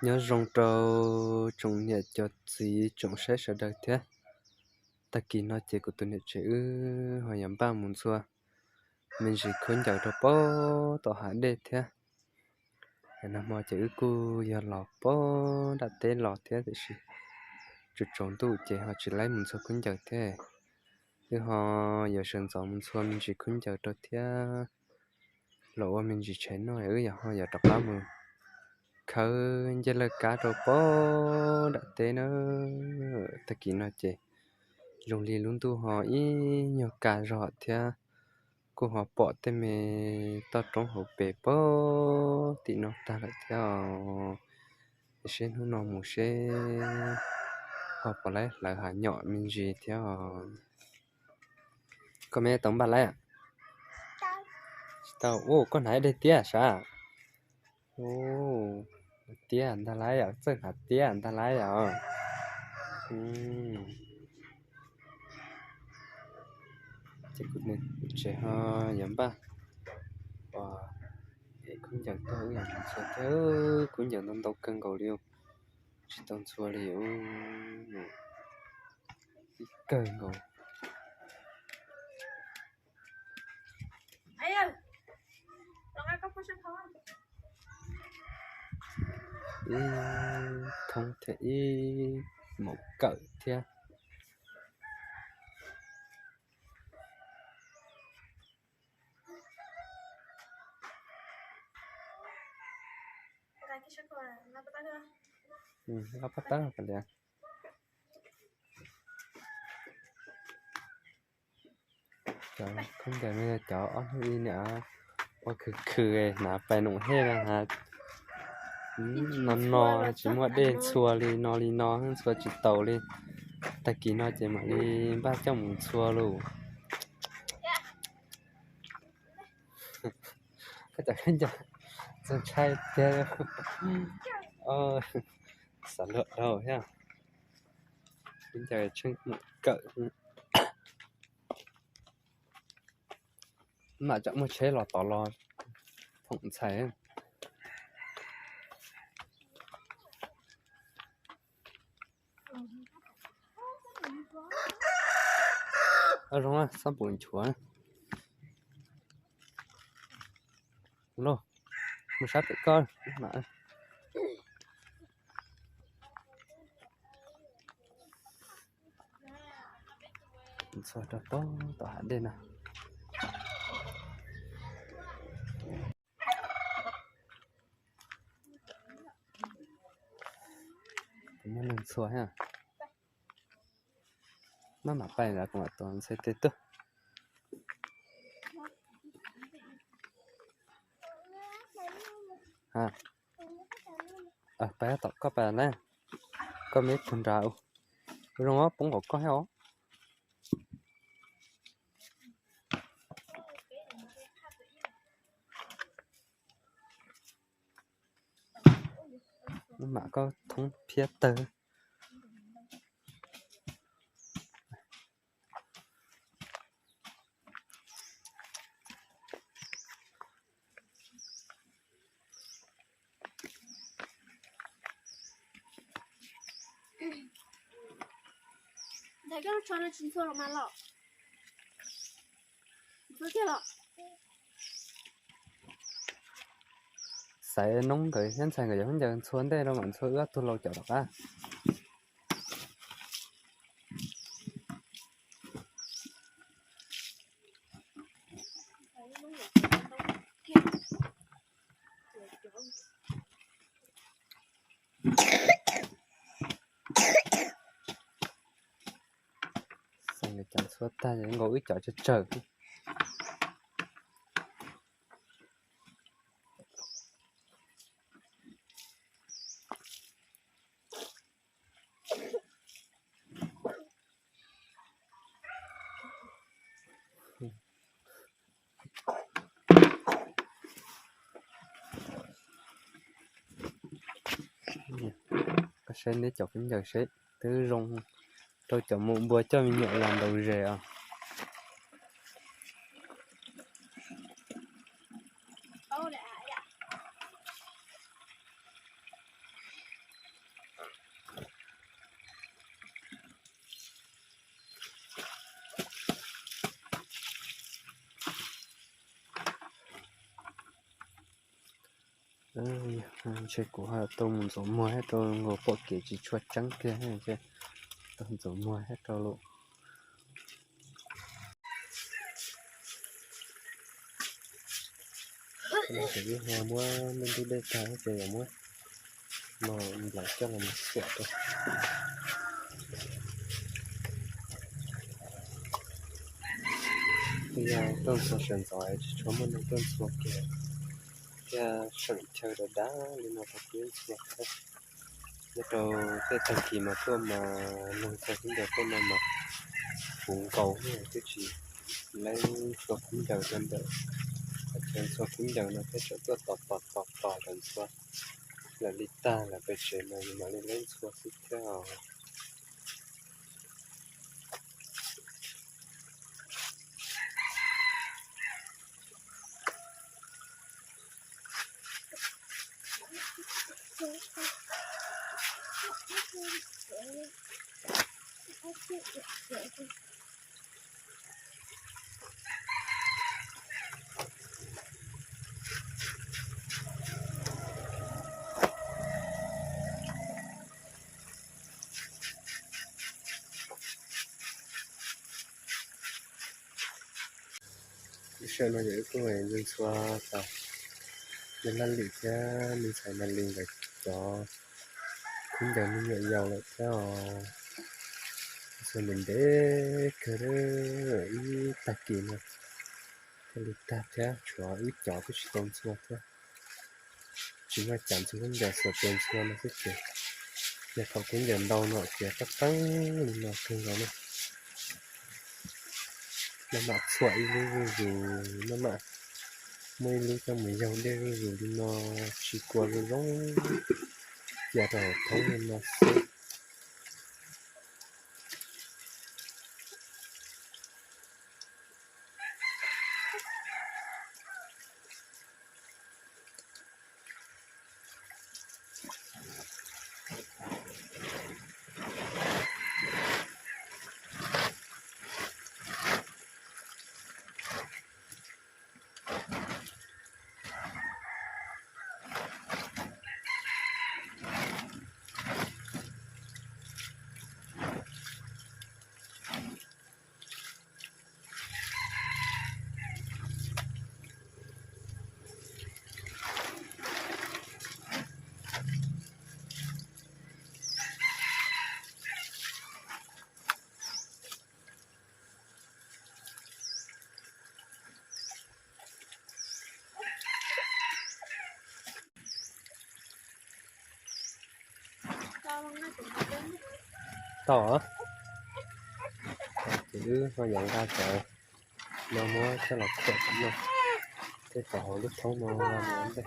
Nyob zoo rau tsoom niam cov txiv tsoom saib sawv daws thiab. Tag kis no ces kuv tus niam tsev wb ho yuav npaj mus ntxhua me ntsis khaub ncaws rau pem tom hav dej thiab. Nag hmo ces wb kuj yog los pem nram teb los thiab tiam sis tsaus tsaus ntuj ces ho tsis laib mus ntxhua khaub ncaws thiab. Wb ho yuav sawv ntxov mus ntxhua me ntsis khaub ncaws rau thiab los ua me ntsis tshais noj, wb yog ho yuav rov qab mus khawb ncej lawj kab rau pem nram teb na. Tag kis no ces zoo li lub ntuj ho ib nyuag kaj zog thiab, kuj ho pom tej me toj roob hauv pes pem tim no tag lawm thiab os. Seb hnub no mus seb ho puas laib hlawv hav nyom me ntsis thiab os. Koj me tau npaj laib? Tsis tau. Ua koj hnav ib daim tiab sav? Ua tiab ntag lauj, txawj hnav tiab ntag lauj os. Ces kuv tsev ho yuav npaj ua khaub ncaws tuaj wb yuav mus ntxhua thiab, khaub ncaws ntau ntau kawg nkaus li, tsis tau ntxhua li ib kawg nkaus. Ib thoob thiab ib maum kawm thiab. Lab pab tab kav liam. Cov khaub ncaws no yog cov ob hnub ib niam ua khwv khwv hnav pais num hej no hnav no no, tsis muaj dej ntxhua li no li no ntxhua tsis taus li. Tag kis no ces mam li npaj coj mus ntxhua lauj. Koj cov khaub ncaws ntxhua ntshai tiag. Xav luag dhau thiab. Khaub ncaws tsheej maum kawm. Mam tsam muaj tsheb los tod los phoom ntxhais. Zoo xab pum nchuav. Los, mus sab pem koj. Ntxhua rau pem tom hav dej no. Kuv muab neeg ntxhua thiab. Maj mam pais lawm kuv mam tuav ntxhais tes tuaj. Pais tom koj pais na. Koj me tug nrad. Zoo poob nkaus koj thiab os. Mam koj thoob phiab tawg. Ntxhais, koj lub tsho no tsis ntxhua los mas los? Ntxhua kiag los? Xaiv noob nkawd thiab ntxhais nkawd yuav khaub ncaws ntxhua ntej rau mam ntxhua wb ob tug laus caum rov qab. Xaiv nkawd cov ntxhua tag ces nkaus wb cov tsawg tsawg. Koj saib neb cov khaub ncaws seb twb zoo rau cov mus npua coj me nyuam los ntaus zes os. Ntshe kuv tau mus ntxuav muag thiab rau nkaus pom kev tsis tshua tseeb kiag, tau ntxuav muag thiab rau lawm. Ces wb ho muab lub ntub dej tag ces yuav muab no nplaim coj los mus xuam rau. Yog tuaj ntxhua sawv ntxov tsis tshua muaj neeg tuaj ntxhua kiag thiab seem chaw dav dav li no rau peb ntxhua thiab. Nyob rau tej tag kis mas tuaj mas neeg ntxhua khaub ncaws tuaj no mas puv nkaus, twb tsis leej ntxhua khaub ncaws rau ntawm chaw ntxhua khaub ncaws no thiab, tseem tuaj tos tos tos tos lawv ntxhua lawm li tag lawm pem tsev mas mam li leej ntxhua xwb thiab os. Ib sij no ces wb kuj ntxhua ntxhua tas, me laj lim thiab me ntxhais Nas Lis nkawd cov khaub ncaws me nyuam yaus lawm thiab os. Ntxhua ntev ntev kawg ib tag kis no thiaj li tag thiab, tshuav ib cov twb tsis tau ntxhua thiab. Tsis muaj cov ntxhua khaub ncaws xuas tes ntxhua no xwb ces, yog thaum khaub ncaws ntau no ces qab qeeb li no kawg nkaus na. Maj mam txhuam ib lub zuj zus, maj mam muaj ib lub coj mus yaug dej zuj zus li no, tsis kua zoo zoo, cia rau hauv thoob li no xwb. Tau, ces wb ho yuav nqa cov no muab coj los khuam tom no, tej tom hauv lub thoob no los ntej.